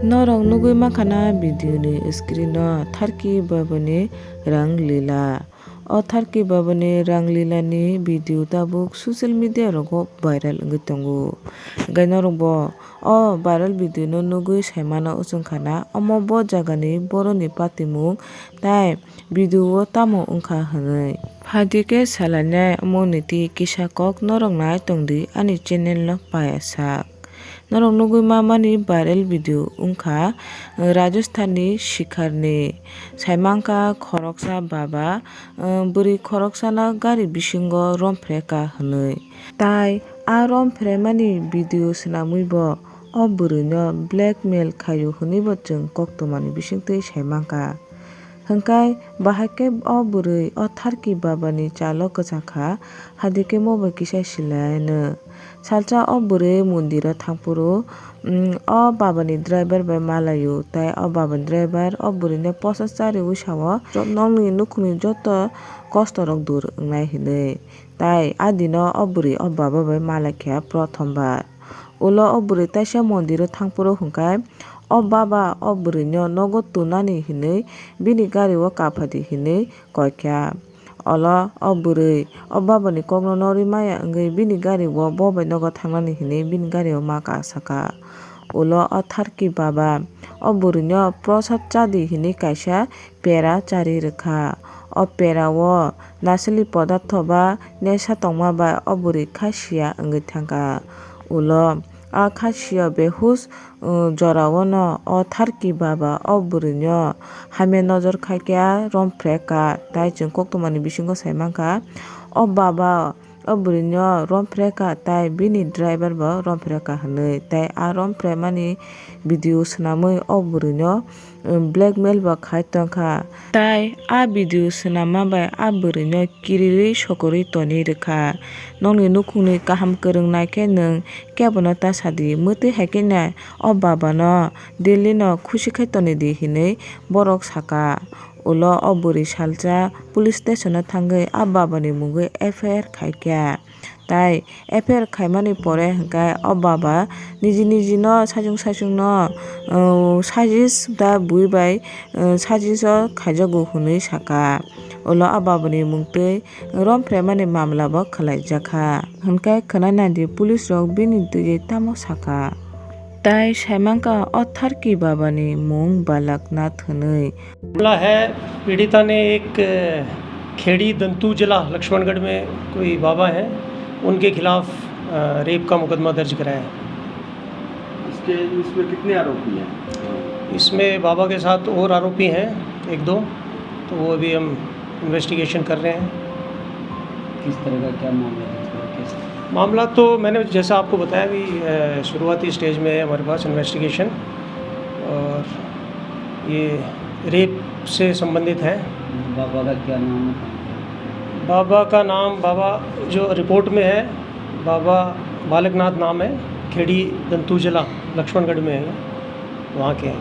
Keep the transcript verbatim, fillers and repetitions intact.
Norok nugwi mankha na video ni screen o Tharki Baba ni Rang Lila. O Tharki Baba ni Rang Lila ni video tabuk social media rogo viral wngwi tongo. Hwnkhe norok bo o viral video no nugwi saimano wngkha na omo bo jaga ni borok ni patimung tai video o tamo wngkha hwnwi. Phaidi khe salainai omo niti kisa kok norok nai tongdi ani channel no paya sak. Norok nugwi ma mani viral video wngkha, uh, Rajasthan ni Sikar ni. Saimankha khoroksa baba, uh, bwrwi khoroksano gari bisingo romphre ka hwnwi. Tai a romphre mani video swnamwi bo o bwrwino blackmail khaio hwnwi bo chwng koktwmani bisingtwi saimankha. Hwnkhe bahai khe o bwrwi o Tharki Baba ni chalo kwchakha, hadi khe mo bai kisa silaino. Salsa o bwrwi mondiro thangphuru, mm, o baba ni driver bai malaio, tai o baba ni driver o bwrwi no posa chariwi sao, "Nokni nukhungni joto kosto rok dur wngnai," hinwi. Tai a dino o bwrwi o baba bai malaikha prothom bar. Ulo o bwrwi taisa mondiro thangphuru hwnkhe o baba o bwrwino nogo tunani hinwi bini gario kaphadi hinwi koikha. Olo o bwrwi o babani kokno norwi maya wngwi bini gario bo bai nogo thangnani hinwi bini gario ma kasakha. Ulo o Tharki baba o bwrwino prosad chadi hinwi kaisa pera chari rwkha. O pera o nasili podartho ba nesa tongma bai o bwrwi kha siya wngwi thangkha. Ulo a kha siya behush, uh, jorao no o Tharki baba o bwrwino hamya nojor khaikhe a romphre ka, tai chwng koktwmani bisingo saimankha o baba o bwrwino romphre ka, tai bini driver bo romphre ka hwnwi, tai a romphre mani video swnamwi o bwrwino, um, blackmail bo khai tongkha. Tai a video swnamma bai a bwrwino kirirwi sokorwi tonwi rwkha. Nokni nukhungni kaham kwrwng naikhe nwng kebono ta sadi, mwtwi hai khe nai o babano Delhi no khusi khai tonwi di hinwi borok saka. Ulo o bwrwi salsa police station o thangwi a babani mungwi F I R khaikha. Tai F I R khaimani pore hwnkhe o baba niji niji no saichung saichung no, uh, sajis da bui bai, uh, sajis o khaijago hwnwi saka. Ulo o babani mungtwi romphre mani mamla bo khwlaijakha. Hwnkhe khwnai naidi police rok bini twi tamo saka. Tai saimankha o Tharki baba ni mung Balaknath hwnwi. मामला है, पीड़िता ने एक, अ, खेड़ी दंतू जिला लक्ष्मणगढ़ में कोई बाबा हैं, उनके खिलाफ, अ, रेप का मुकदमा दर्ज कराया है। इसके, इसमें कितने आरोपी हैं? इसमें बाबा के साथ और आरोपी हैं एक दो, तो वो अभी हम इन्वेस्टिगेशन कर रहे हैं। किस तरह का क्या मामला है? थोड़ा कैसे? मामला तो मैंने जैसा आपको बताया अभी, अ, शुरुआती स्टेज में है हमारे पास इन्वेस्टिगेशन, और ये रेप से संबंधित है। बाबा का क्या नाम है? बाबा का नाम, बाबा जो रिपोर्ट में है, बाबा बालकनाथ नाम है, खेड़ी दंतू जिला लक्ष्मणगढ़ में है, वहाँ के हैं।